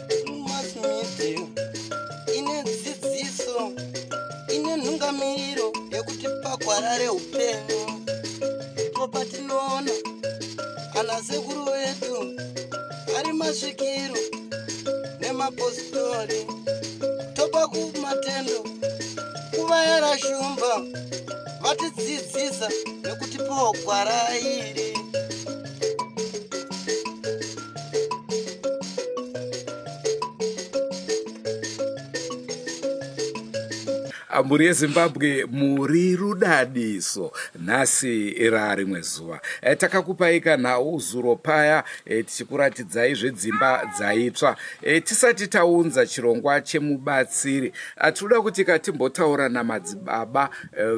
Drewmas Media ine dzidziso, ine nhungamiro yekutipa gwara reupenyu. Ndipo patinoona ana sekuru vedu ari masvikiro nemapositori, topa kumatendo kuvayera shumba vatidzidzisa nekutipawo gwara iri. Mhuri yeZimbabwe, muri rudadiso. Nhasi rarimwe zuva, takakupai kanhau zuro paya, tichikuratidzai zvedzimba dzaitsva. Tisati taunza chirongwa chemubatsiri, tinoda kuti katimbotaura namadzibaba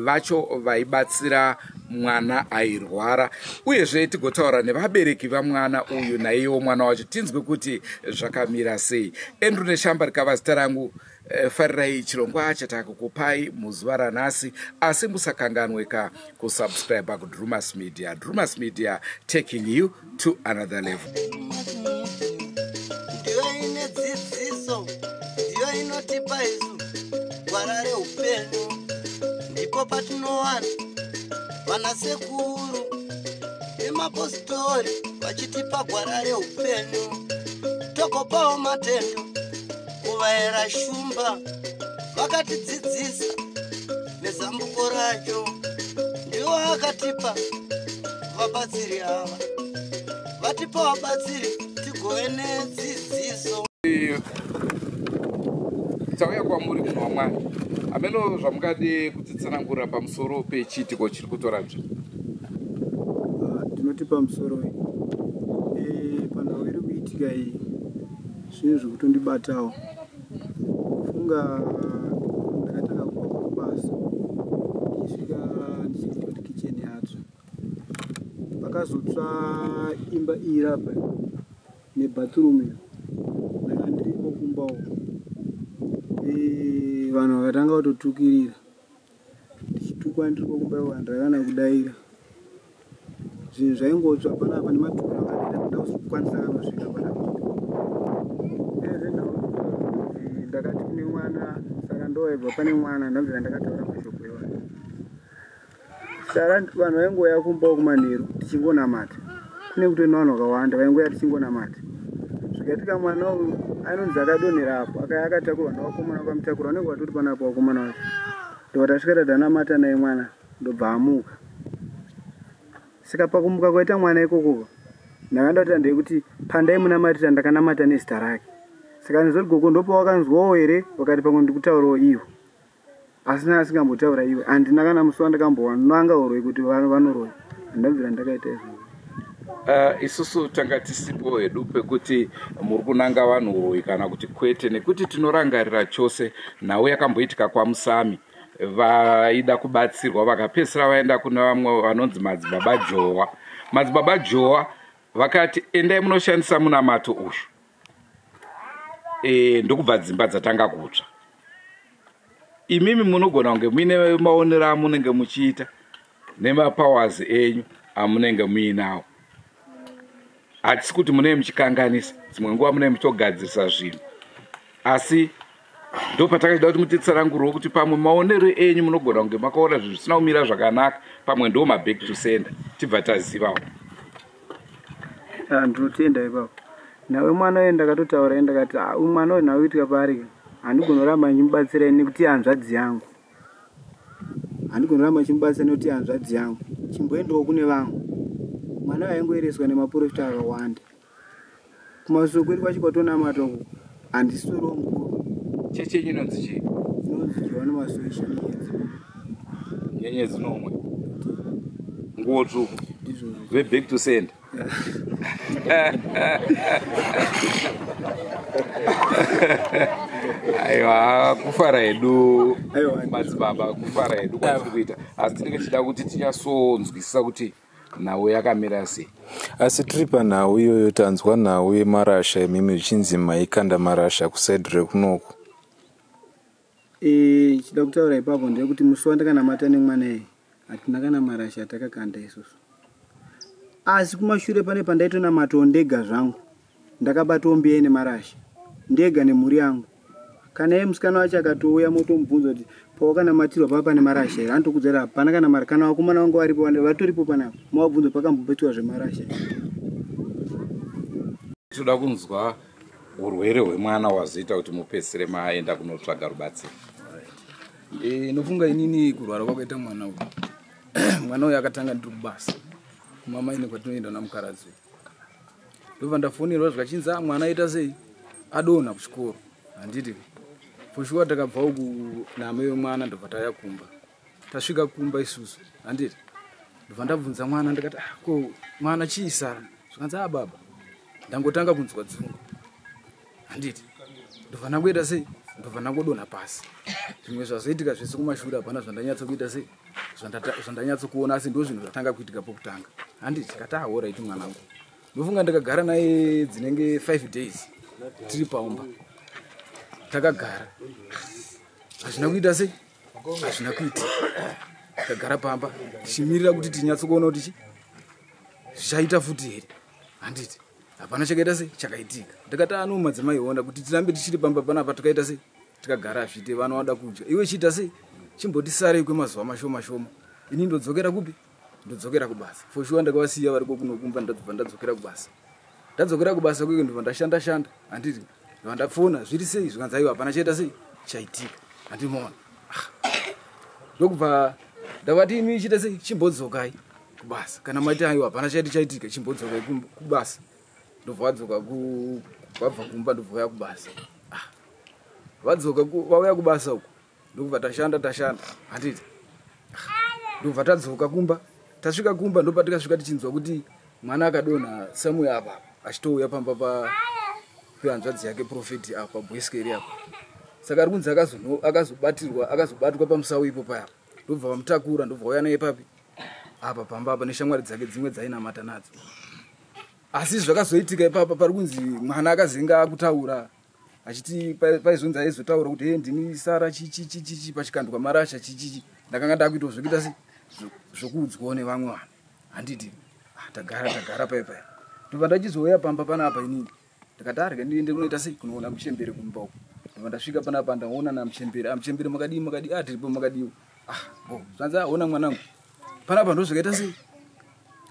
vacho vaibatsira mwana airwara, uyezve tigotaura nevabereki vamwana uyu naiyewo mwana wacho, tinzwe kuti zvakamira sei. Andrew Neshamba rikava zita rangu. Farirai chirongwa chatakakupai muzuva ranhasi, asi musakanganweka kusubscribe kuDrumas Media. Drumas Media, taking you to another level. Drewmas Media ndiyo ine dzidziso, ndiyo inotipa isu gwara reupenyu. Ndipo patinowana vanasekuru nemapositori vachitipa gwara reupenyu, togopawo matendo kuvayera shumba vakatidzidzisa nezambuko racho. Ndiwo akatipa vabatsiri ava, vatipa vabatsiri tigove nedzidziso. Tauya kwamuri, munhu waMwari. Hameno zvamungade kutitsanangurira pamusoro pechiitiko chiri kutora nzvimbo. Tinoti pamusoro panhau iri kuitika iyi, zvinhu zvekutondibatawo. Funga ndakatanga kubva kubasa, ndichisvika ndichinzwa kuti kicheni yatsva. Pakazotsva imba iyi rapa nebathroom iyo. Ndanga ndiriko kumbawo, vanhu vakatanga kutotukirira, ndichitukwa ndiriko kumba iko. Ndakana kudaira, zvinhu zvaingotsva panapa nematukiro akatoita kuda kukwanisa kanosvika panapa. Ndakati kune mwana, saka ndowaibva pane mwana, ndabvira ndakataura mashoko iwayo. Saka vanhu vaingouya kumbawo kumanheru tichingonamata, kune kutori nevanhu vakawanda vaingouya tichingonamata. Zvikaitika mwana uyu anonzi akadonhera apo, akaya akatakurwa nevakomana, vakamutakura, vanenge vatori panapo vakomana vacho. Ndobva tasvika tatanamata naye, mwana ndobva amuka. Saka pakumuka kwaita mwana ikokoko, ndakandoti ndeyekuti pandaimunamatira ndakanamata nezita rake. Saka ndizoti gogo ndopawakanzwawo here, vakati pamwe ndikutaurawo ivo, asina asingambotaura iwe. Handina kana musi wandakambowananga uroi kuti vanoroya, handabvira ndakaita izvozvo. Isusu tanga tisipo hedu pekuti muri kunanga vanhu uroyi kana kuti kwete, nekuti tinorangarira chose nhau yakamboitika kwaMusami. Vaida kubatsirwa, vakapedzisira vaenda kune vamwe vanonzi Madzibaba Jowa. Madzibaba Jowa vakati endai munoshandisa munamato uyu, ndokubva dzimba dzatanga kutsva. Imimi munogona kunge muine maonero amunenge muchiita nemapowers enyu amunenge muinawo. Hatisi kuti munenge muchikanganisa, dzimwe nguva munenge muchitogadzirisa zvinhu, asi ndo patakachida kuti mutitsananguriwo kuti pamwe maonero enyu munogona kunge makaona zvinhu zvisina kumira zvakanaka, pamwe ndo maback to sender, tibva tazivawo. Ndinotenda ipapo. Nawe mwana uyu ndakatotaura, ndakati, "Ah, uyu mwana uyu nawe kuitika paari handigoni kuramba ndichimubatsirai nekuti hanzvadzi yangu. Handigoni kuramba ndichimubatsira nekuti hanzvadzi yangu. Chimboendawo kune vamwe." Mwana uyu aingoereswa nemaprofita akawanda kumasuo kwedu kwacho kwatonamata uku. Handisitoriwo mukuru. Chechi yenyu inonzi chii? Inonzi Johani Masowe Nyenyedzi. Nyenyedzi nomwe, nguo tsvuku? Ndizvozvo. Veback to send. Aiwa, kufara hedu. Aiwa. Madzibaba, kufara hedu kwatiri kuita, asi tinenge tichida kuti tinyatsonzwisisa kuti nhau yakamira sei. Asi tiri panhau iyoyo, tanzwa nhau yemarasha. Imimi zvichinzi maikanda marasha kuside rekunoku. Chida kutaura ipapo ndeyekuti musi wandakanamata nemwana iyi, hatina kana marasha atakakanda isusu. Asi kumashure pane pandaitonamatawo ndega zvangu, ndakabatawo mbiya nemarasha ndega nemhuri yangu. Kana iye musikana wacho akatouya motomubvunza kuti pawakanamatirwa pava pane marasha here, anotokudza kuti hapana kana mari. Kana vakomana vangu varipo, vatoripo panapa, movabvunza pakamboitiwa zvemarasha. Toda kunzwa urwere hwemwana wazoita kuti mupedzisire maenda kunotsvaga rubatsiro. Nofunga inini kurwara kwakaita mwana uyu, mwana uyu akatanga ndiri kubasa kumamaini kwatinoenda namukaradzi. Ndobva ndafonerwa zvikachinzi, "Ah, mwana aita sei, adonha kuchikoro." Handiti for sure takabva uku namai wemwana, ndobva tauya kumba. Tasvika kumba isusu, handiti, ndobva ndabvunza mwana ndikati, "Ah, ko mwana chii Sara?" Zvikanzi, "A baba, ndangotanga kunzwa dzungu." Handiti ndobva ndangoita sei, ndobva ndangodonha pasi. Zvimwe zvazoitika zvese kumashure hapana zvandanyatsokuita sei, zvandanyatsokuona, asi ndo zvinhu zvatanga kuitika pokutanga. Handiti tikati, "Alright mwanangu." Ndofunga ndakagara naye dzinenge 5 days tiri paumba takagara, hazvina kuita sei, hazvina kuitika. Takagara pamba tichimirira kuti tinyatsokuona kuti chi zvichaita futi here. Handiti hapana chakaita sei, chakaitika. Ndikati, "Ano madzimai, ona kuti tirambe tichiri pamba panapa tikaita sei, tikagara zviite vana vada kudya. Iwe chiita sei, chimbotisarei kwemazuva mashoma shoma, ini ndodzokera kupi, ndodzokera kubasa." For sure ndakavasiya variko kunokumba, ndabva ndadzokera kubasa. Ndadzokera kubasa kweke, ndobva ndashanda shanda. Handiti ndobva ndafona, "Zviri sei?" Zvikanzi, "Aiwa, hapana chaita sei, chaitika." Handimaona, ndokubva ndavati, "Imi chiita sei, chimbodzokai kubasa kana maiti aiwa hapana chaiti chaitika, chimbodzokai kubasa." Ndobva vadzoka vabva kumba, ndobva vauya kubasa. Ah, vadzoka vauya kubasa uku, ndokubva tashanda tashanda. Handiti ndobva tadzoka kumba. Tasvika kumba, ndopa tikasvika tichinzwa kuti mwana akadonha somewhere apa achitouya pamba pehanzvadzi yake Prophet apa Bweskeri apa. Saka ari kunzi akazobatirwa, akazobatwa pamusawo ipo paya, ndobva vamutakura, ndobva vauya naye papi apa pamba apa neshamwari dzake dzimwe dzainamata nadzo. Asi zvakazoitika ipapa, pari kunzi mwana akazenga akutaura achiti paizonzi aizotaura kuti, "He, ndini Sara chichichichichi, pachikandwa marasha chichichi, ndakanga ndakuitawo zvokuita se zvokuudzwawo nevamwe vanhu." Handiti ah, tagara tagara pai pai, ndobva ndachizouya pamba panapa inini. Ndikati, "Arya ndiende kunoita sei, kunoona muchembere kumba uku." Ndobva ndasvika panapa, ndaona namuchembere. "Ah, muchembere, makadii? Makadii?" "Ah, tiripo, makadiwo?" "Ah, bo." Zvanzi, "Aona mwanangu, panapa ndo zvakaita sei,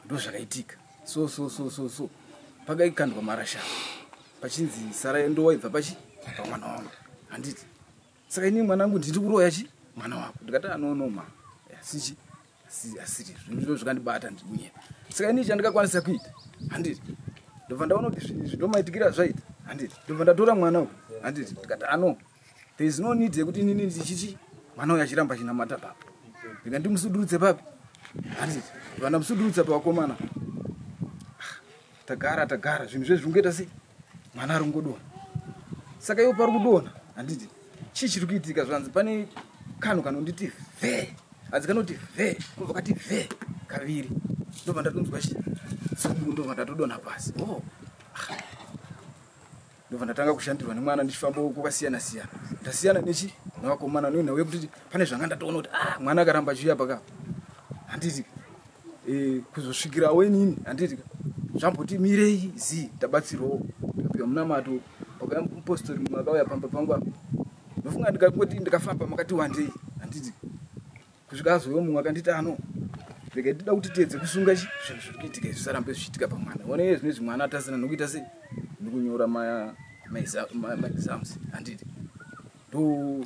ndo zvakaitika so so so so so, pakaikandwa marasha pachinzi Sara ndo waibva pachi pamwana wangu. Handiti saka ini mwanangu ndiri kuroya chi mwana wako?" Ndikati, "Anonoma, asichi asiri zvinhu ndo zvakandibata, ndiri kunyepa. Saka ini chandikakwanisa kuita, handiti ndobva ndaona kuti zvinhu izvi ndomaitikira zvaita, handiti ndobva ndatora mwana uyu. Handiti ndikati, ano there is no need yekuti inini ndichichi mwana uyu achiramba achinamata papa, ndika ndimusudurutse papi." Handiti ndobva ndamusudurutsa pavakomana. Tagara tagara, zvinhu zvezvi zvingoita sei, mwana ari kungodonha. Saka iwo pari kudonha, handiti chii chiri kuitika? Zvanzi pane kanhu kanonditi vhe, hanzi kanoti vhe, kubva kati vhe kaviri, ndobva ndatonzwa chi dzungu, ndobva ndatodonha pasi. Oh. Ndobva ndatanga kushandirwa nemwana ndichifamba kwakasiyana siyana, ndasiyana nechi nevakomana nenhau yekuti pane zvanga ndatoona kuti, ah, mwana akaramba achiuya paka. Handiti kuzosvikirawo inini, handiti zvamboti mirei zi tabatsirwawo, ndikapiwa munamato, pakauya mupostori mumwe akauya pamba pangu apa. Ndofunga ndikangoti ndikafamba makati wandei, handiti kusvika azouya mumwe akanditi, "Ano regai tida kuti tiedze kusunga chi zvinhu zviri kuitika izvi zvisarambe zvichiitika pamwana. One iye zvinezvi mwana atasina nokuita sei, nekunyora maexams." Handiti ndo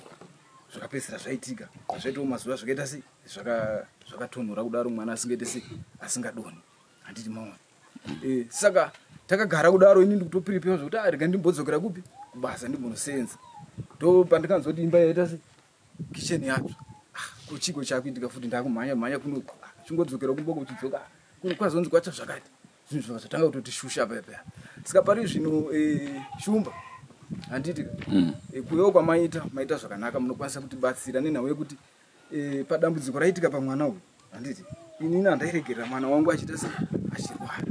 zvakapedzisira zvaitika, zvaitawo mazuva zvakaita sei, zvakatonhora kudaro, mwana asingaite sei, asingadoni. Handiti maona, saka takagara kudaro, ini ndikutoprepare zvokuti, ah, rega ndimbodzokera kupi, kubasa, ndimbonosenza. Ndo pandikanzwa kuti imba yaita sei, kicheni yatsva. Ah, ko chiko chakuitika futi? Ndakumhanya mhanya kuno, ah, chingodzokera kumboko uchidzoka kuno, kwazonzi kwatsva zvakati. Zvinhu zvakazotanga kutotishusha paya paya. Saka pari zvino, Shumba, handiti kuuyawo kwamaita, maita zvakanaka, munokwanisa kutibatsira nenhau yekuti padambudziko raitika pamwana uyu, handiti inini handairegerera mwana wangu achiita sei, achirwara.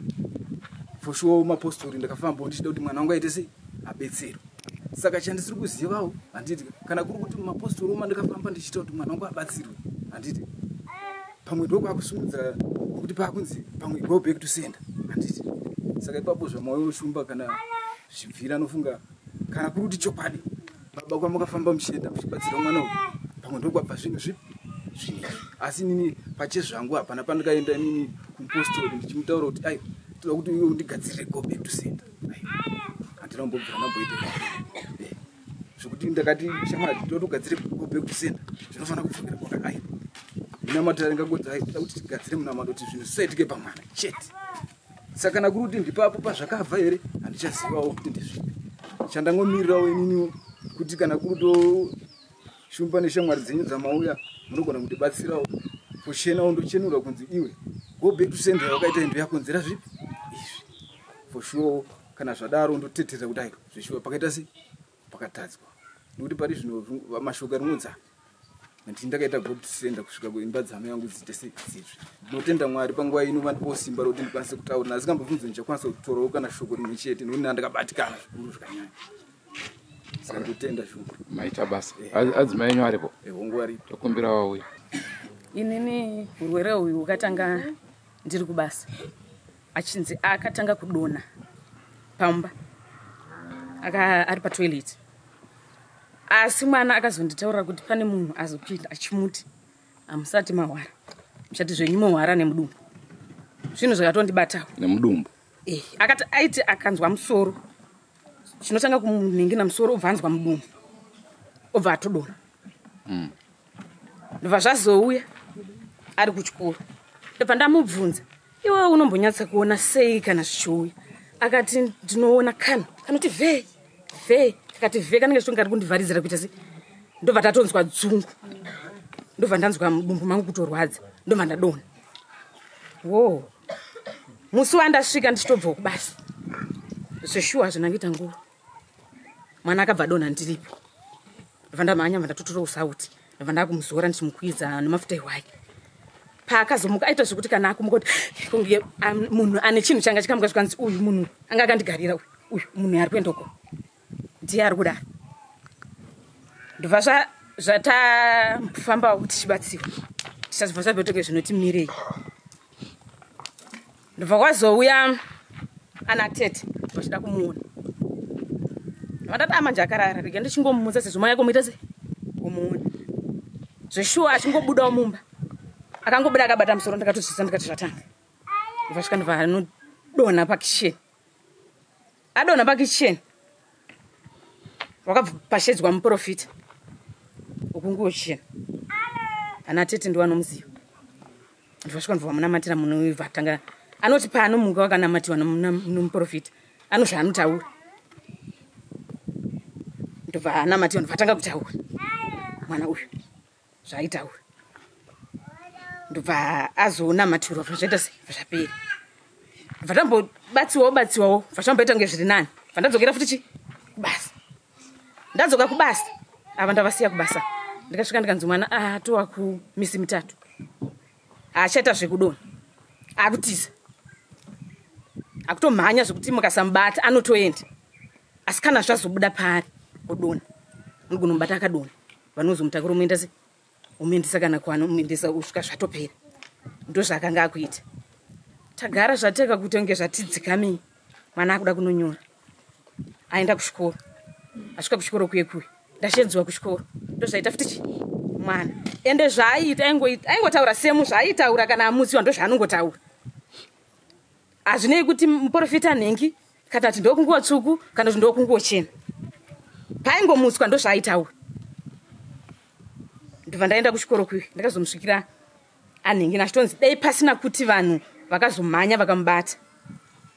For sure mapostori ndakafambawo ndichida kuti mwana wangu aite sei, abetserwe. Saka chandisiri kuzivawo, handiti kana kuri kuti mapostori oma ndakafamba ndichiita kuti mwana wangu abatsirwe, handiti pamwe ndokwakusumudza kuti pakunzi pamwe go back to sender. Saka ipapo zvamauyo Shumba, kana zvichibvira, anofunga kana kuri kuti chokwadi baba kwamakafamba muchienda muchibatsira mwana uyu, pamwe ndokwabva zvinhu zvipi zvinhu izvi. Asi inini pachezvangu hapana pandikaenda inini kumupostori ndichimutaura kuti aiwa, toda kuti iwe undigadzirire go back to sender. Aiwa, handina kumbobvira ndamboita zvekuti ndakati shamwari toda kugadzire go back to sender, zvinofanira kudzokera kwaka. Aiwa, minamato yaringagodzi ai toda kuti tigadzire munamato kuti zvinhu zvisaitike pamwana chete. Saka kana kuri kuti ndipapo pazvakabva here, handichazivawo kuti ndezvipi. Chandangomirirawo ininiwo kuti kana kuri to Shumba neshamwari dzenyu dzamauya, munogona kundibatsirawo kuchenawo, ndochenura kunzi iwe go back to sender wakaita ndo yakonzera zvipi izvi. For sure, kana zvadaro ndotetera kuti aiwa, zveshuwa pakaita sei, pakatadzwa, nekuti pari zvino mashoko arinodza ndii ndakaita go to sender kusvika kuimba dzama yangu dziite sei dzitsve. Ndinotenda Mwari panguva ino vandipawo simba rokuti ndikwanise kutaura. Ndasingambobvunzo ndichakwanisa kutorawo kana shoko rimwe chete, nekuti ndandakabatikana zvikuru zvakanyanya. Saka ndotenda, Shumba. Maita basa. Adzimai enyu aripo? Hongu, aripo. Tokumbira wauya. Inini urwere uyu hukatanga ndiri kubasa, achinzi akatanga kudonha pamba ari patoilet. Asi mwana akazonditaurira kuti pane munhu azopinda achimuti, "Hamusati mahwara, muchati zvenyu mohwara nemudumbu." Zvinhu zvakatondibatawo. Nemudumbu? Eh, akati aiti akanzwa musoro, chinotanga kumunhingina musoro, obva anzwa mudumbu, obva atodonha. Ndobva zvazouya ari kuchikoro. Ndobva ndamubvunza, "Iwe unombonyatsa kuona sei kana zvichiuya?" Akati, "Ndinoona kano kanoti vhee vhee." Kakati vhee kanenge chitonge kari kundivharidzira kuita sei. Ndobva tatonzwa dzungu, ndobva ndanzwa mudumbu mangu kutorwadza, ndobva ndadonha. Wo musi wandasvika ndichitobvawo kubasa, zveshuwa zvinangoita nguva, mwana akabva adonha ndiripo. Ndobva ndamhanya, bva ndatotora usauti, ndobva ndakumuzora ndichimukwidza nemafuta ehwai. Paakazomuka aita zvekuti kana akumuka kuti kunge munhu ane chinhu changa chikamuka, zvikanzi uyu munhu anga akandigarira uyu, uyu munhu ari kuenda uko ndiye ari kudaro. Ndobva zvatafambawo tichibatsirwa, tichazobva zvabetoke zvinoti mirei. Ndobva kwazouya ana tete vachida kumuona. Vandati amanje akarara, rega ndichingomumutsa sezvo mai akomuita se kumuona. Zveshuwa achingobudawo mumba, akangobuda akabata musoro. Ndakatozvisa, ndikati zvatanga. Ndobva svika, ndobva anodonha pakicheni. Adonha pakicheni, wakabva pashedzwa muprofita wekunguochena, ana tete ndiwanomuziva. Ndobva ndobva vamunamatira. Munhu vatanga anoti paanomuka wakanamatiwa nomuprofita, ano zvaanotaura. Ndobva anamatiwa, ndobva atanga kutaura mwana uyu zvaaitaura. Ndobva azonamatirwa, bva zvaita sei, bva zvapera. Bva tambobatsiwawo batsiwawo, bva zvamboita kunge zviri nani. Bva ndadzokera futi chi kubasa. Ndadzoka kubasa, ava ndavasiya kubasa, ndikasvika ndikanzi mwana atova kumisi 3, haachaita zvekudonha, akutiza, akutomhanya zvekuti mukasamubata anotoenda. Asi kana zvazobuda paari odonha, unogona kumubata akadonha, vanozomutakura, umuenda se umuendesa kana kwanomuendesa usvika zvatopera. Ndo zvaakanga akuita. Tagara zvateka kuti kunge zvatidzikamei, mwana akuda kunonyora, aenda kuchikoro. Asvika kuchikoro kuye kuye, ndashedzwa kuchikoro. Ndo zvaita futi chi mwana. Ende zvaaiita, aingotaura semu zvaaitaura kana amutsiwa, ndo zvaanongotaura. Hazvinei kuti muprofita nhengi kana kuti ndokunguo tsvuku kana kuti ndokunguo chena, paaingomutswa ndo zvaaitaura. Ndobva ndaenda kuchikoro kuye, ndakazomusvikira anhengina achitonzi dai pasina kuti vanhu vakazomhanya vakamubata,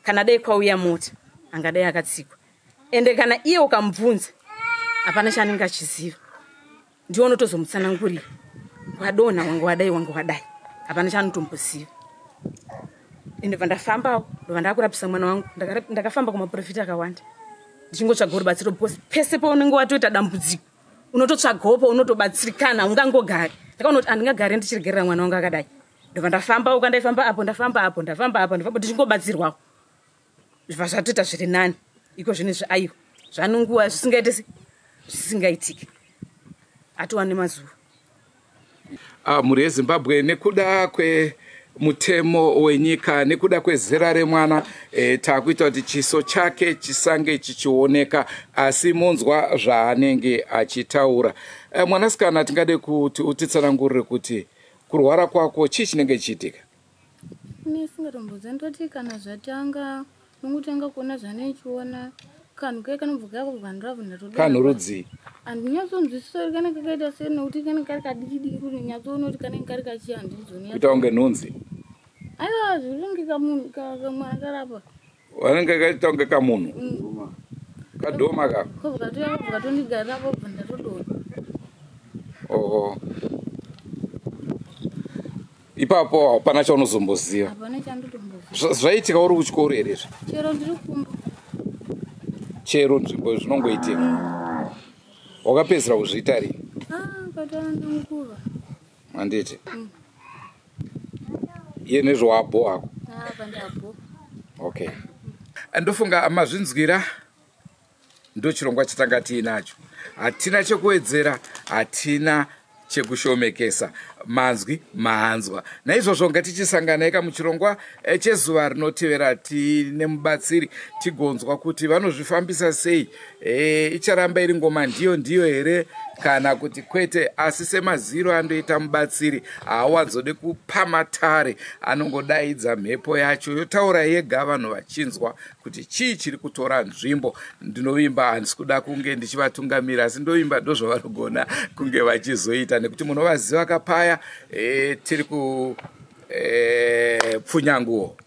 kana dai kwauya mota angadai akatsikwa. Ende kana iye ukamubvunza, hapana chaanenge achiziva. Ndiwe unotozomutsanangurira, wadonha, wanga wadai, wanga wadai, hapana chaanotomboziva. Ende bva ndafambawo, ndobva ndakurapisa mwana wangu. Ndakafamba kumaprofita akawanda ndichingotsvagawo rubatsiro, because pese paunenge watoita dambudziko unototsvagawo paunotobatsirikana, ungangogari. Ndakaona kuti handingagari ndichiregerera mwana wangu akadai. Ndobva ndafamba uka, ndaifamba apo, ndafamba apo, ndafamba apo, ndafamba ndichingobatsirwawo. Zvibva zvatoita zviri nani iko zvinezvi. Aiwa, zvanunguva zvisingaite se zvisingaitiki, atova nemazuva. Ah, mhuri yeZimbabwe, nekuda kwe mutemo wenyika nekuda kwezera remwana takuita kuti chiso chake chisange chichioneka, asi munzwa zvaanenge achitaura. Mwanasikana, tingade kuti utitsanangurire kuti kurwara kwako chii chinenge chichiitika? Nesingatombodza ndoti kana zvatanga nongotanga kuona zvaneichiona kanhu kai kanobva kako kanhu ndatoda. Kanhu rudzii? Handinyatsonzwisisa kuti kanenge kakaita sei, nokuti kanenge kari kadiki diki, kuti nyatsoona kuti kanenge kari kachi handizoni. Kuita kunge nhunzi? Aiwa, zviringe kamunhu kamwana karapa. Vanenge kaita kunge kamunhu kadhoma kako? Kobva katoya, kobva katondigarira, kobva ndatodonha. Oho, ipapo hapana chaunozomboziva? Hapana chandotomboziva. Zvaitika uri kuchikoro here izvi? Chero ndiri kumba. Chero nzvimbo zvinongoitika. Wakapedzisira kuzviita rini? Ah, katanda nguva. Handiti iye nezvowabho wako? Ah, pandabho. Okay, ndofunga mazvinzwira. Ndo chirongwa chatanga tiinacho, hatina chekuwedzera, hatina chekushomekesa. Manzwi maanzwa. Naizvozvo ngatichisanganaika muchirongwa chezuva rinotevera tine mubatsiri, tigonzwa kuti vanozvifambisa sei. Icharamba iri ngoma ndiyo ndiyo here kana kuti kwete? Asi semaziro andoita mubatsiri, haawanzode kupa matare, anongodaidza mhepo yacho yotaura yega, vanhu vachinzwa kuti chii chiri kutora nzvimbo. Ndinovimba handisi kuda kunge ndichivatungamira, asi ndovimba ndozvavanogona kunge vachizoita, nekuti munovaziva kapaya. Tiri ku Pfunyanguo,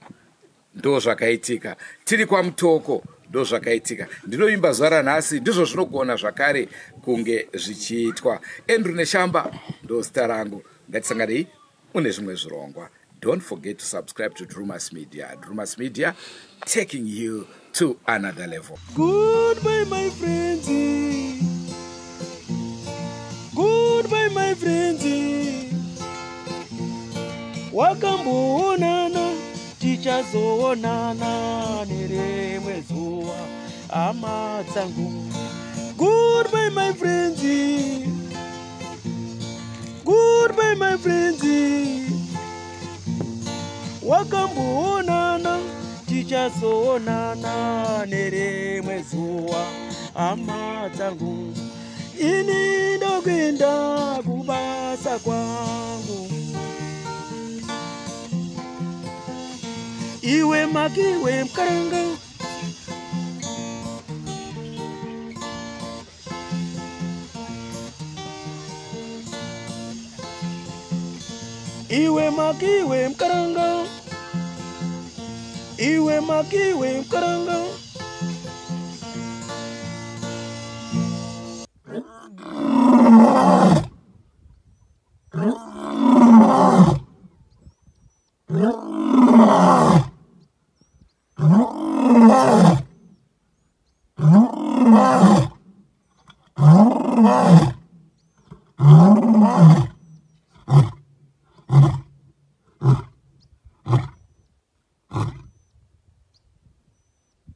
ndo zvakaitika. Tiri kwaMutoko, ndo zvakaitika. Ndinovimba zuva ranhasi ndizvo zvinogona zvakare kunge zvichiitwa. Andrew Neshamba ndo zita rangu. Ngatisanganei mune zvimwe zvirongwa. Don't forget to subscribe to Drumas Media. Drumas Media, taking you to another level. Goodbye, my friends. Goodbye, my friends. Wakamboonana, tichazoonana nerimwe zuva, hama dzangu. Goodbye, my friends. Goodbye, my friends. Wakamboonana, tichazoonana nerimwe zuva, hama dzangu. Ini ndokuenda kubasa kwangu. Iwe makiwe mukaranga. Iwe makiwe mukaranga. Iwe makiwe mukaranga.